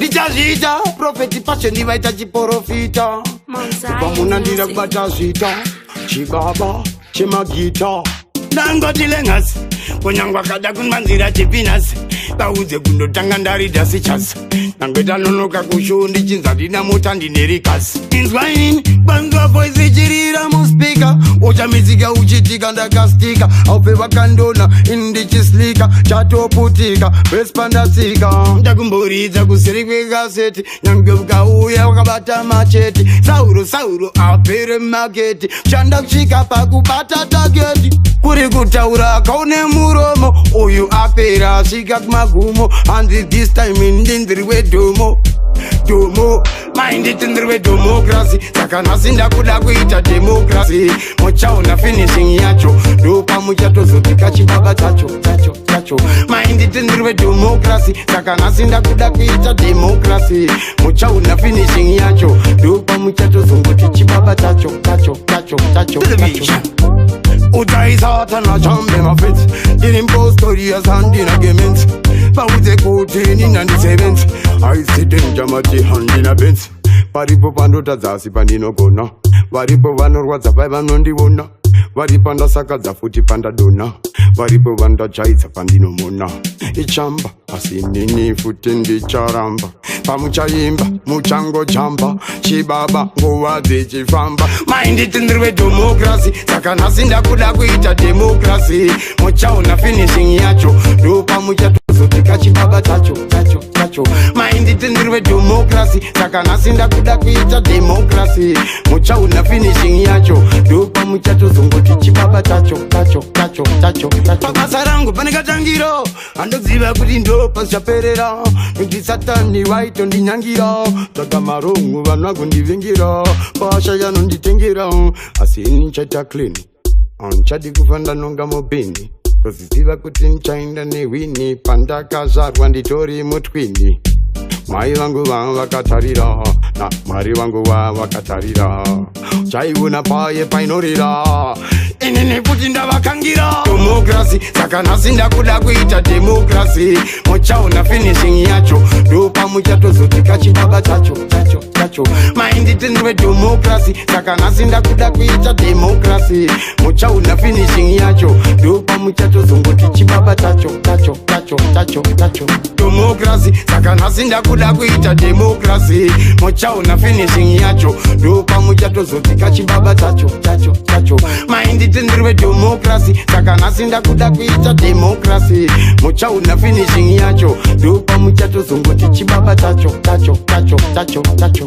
Ndichazviita Prophet Passion vaita chiporofita. Kubva muna Ndira kubata zvita, chibaba chemagita. Ndangoti lengasi, kunyangwe akada kunmanzira chipinasi, vaudze kundotanga ndarida sichasi. Nangwe tanonoka kushow ndichinza ndina mota ndine rikasi. Inzwa inini kwanzwa voice ichirira muspika, uchamitsika uchitika ndakastika, aupe vakandona ini ndichislika, chatoputika pesi pandatsika. Ndakumboridza kuseri kwekaseti, nyange ukauya wakabata macheti. Sauro Sauro apere maketi, shanda kusvika pakubata target. Kuri kutaura kaune muromo, uyu apera svika kumagumo. Hanzi this time ndindiri wedhomo dhomo, mainditi ndiri wedemocracy, saka nhasi ndakuda kuita democracy. Muchaona finishing yacho, ndopamuchatozotika chibaba chacho chacho chacho. Mainditi ndiri wedemocracy, saka nhasi ndakuda kuita democracy. Muchaona finishing yacho, ndopamuchatozongoti chibaba chacho chacho chacho chacho chacho. Utsaisatana chambe mafetsi, ndiri mpostori asandina gemenzi, vaudze kuti nina ndisevenzi aisidenjamati handina benzi. Paripo pandotadza asi pandinogona, varipo vanorwadza vai vanondiona, vari pandasakadza futi pandadona, varipo vandachaidza pandinomona ichamba, asi nini futi ndicharamba. Pamuchaimba muchangojamba chibaba nguva dzichifamba. Mainditi ndiri wedemocracy, saka nhasi ndakuda kuita democracy. Muchaona finishing yacho, ndopamuchatozotika chibaba chacho chacho chacho. Mainditi ndiri wedemocracy, saka nhasi ndakuda kuita democracy. Muchaona finishing yacho, ndopamuchatozongoti chibaba chacho chacho chacho chacho chacho. Pabasa rangu pane katangiro, andoziva kuti ndo pasichaperera, nekuti Satani waitondinyangira, tsvaga marongo vanhu vagondivingira, pasha yanonditengera, asi ini nchaita clean, anchadi kufa ndanonga mubhini, toziziva kuti nchaenda nehwini. Pandakazvarwa nditori mutwini, mai vangu vanga vakatarira, na Mwari vangu vava vakatarira, chaiona paye painorira, inini futi ndavakangira democracy, saka nhasi ndakuda kuita democracy. Muchaona finishing yacho, ndopamuchatozotika chibaba chacho chacho chacho. Mainditi ndiri wedemocracy, saka nhasi ndakuda kuita democracy. Muchaona finishing yacho, ndopamuchatozongoti chibaba chacho chacho chacho chacho chacho. Democracy, saka nhasi ndakuda kuita democracy. Muchaona finishing yacho, ndopamuchatozotika chibaba chacho chacho chacho. Mainditi ndiri wedemocracy, saka nhasi ndakuda kuita democracy. Muchaona finishing yacho, ndopamuchatozongoti chibaba chacho chacho chacho chacho chacho.